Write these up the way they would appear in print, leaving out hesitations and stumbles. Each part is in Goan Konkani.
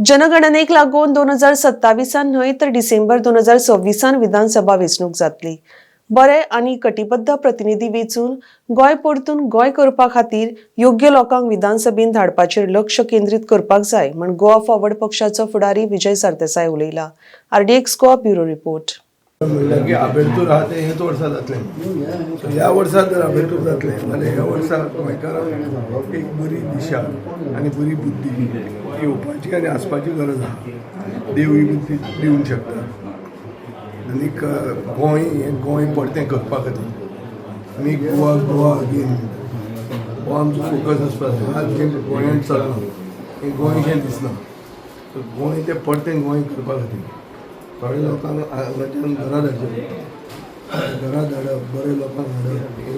जनगणनेक लागून 2027 न्हय तर डिसेंबर 2026 विधानसभा वेंचणूक जातली. बरे आनी कटिबद्ध प्रतिनिधी वेंचून गोंय परतून गोंय करपा खातीर योग्य लोकांक विधानसभेन धाडपाचेर लक्ष केंद्रीत करपाक जाय म्हण गोवा फॉरवर्ड पक्षाचो फुडारी विजय सरदेसाय उलयला. RDX Goa, bureau report. म्हणल्यार की आबेर्तूर आहा तें हेच वर्सा जातलें. सो ह्या वर्सा जर आबेर्तूर जातलें जाल्यार ह्या वर्सा गोंयकारांक एक बरी दिशा आनी बरी बुद्धी येवपाची आनी आसपाची गरज आहा. देव ही बुद्धी दिवंक शकता. आनीक गोंय हें गोंय परतें करपा खातीर आनी गोवा, गोवा अगेन हो आमचो फोकस आसपाक जाय. आज जें गोंयांत चल्लां हें गोंयशें दिसना. सो गोंय तें परतें गोंय करपा खातीर थोड्या लोकांक हांगाच्यान घरा धाडचें पडटा. घरा धाडप, बरे लोकांक हाडप, हे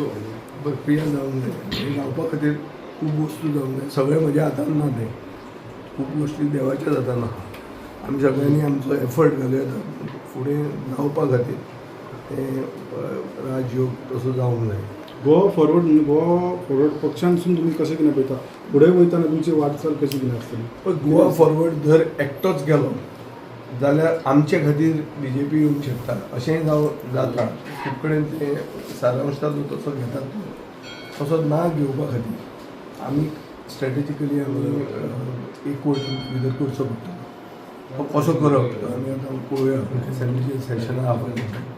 प्रक्रिया जावंक जाय. हें जावपा खातीर खूब वस्तू जावंक जाय. सगळें म्हज्या हातान ना तें. खूब गोश्टी देवाच्याच हातान आहा. आमी सगळ्यांनी आमचो एफर्ट घालूं येता फुडें जावपा खातीर. तें राजयोग तसो जावंक जाय. गोवा फॉरवर्ड, गोवा फॉरवर्ड पक्षांतसून तुमी कशें कितें पळयता? फुडें वयतना तुमची वाटचाल कशी कितें आसतली? पण गोवा फॉरवर्ड जर एकटोच गेलो जाल्यार आमचे खातीर बीजेपी येवंक शकता अशेंय जावं जाता. खूब कडेन ते सारांश जो तसो घेतात, तो तसो ना घेवपा खातीर आमी स्ट्रेटेजिकली आमी एकवट भितर करचो पडटलो. तो कसो करप तो आमी आतां पळोवया. एसेंब्लीचे सेशनां आपयलें.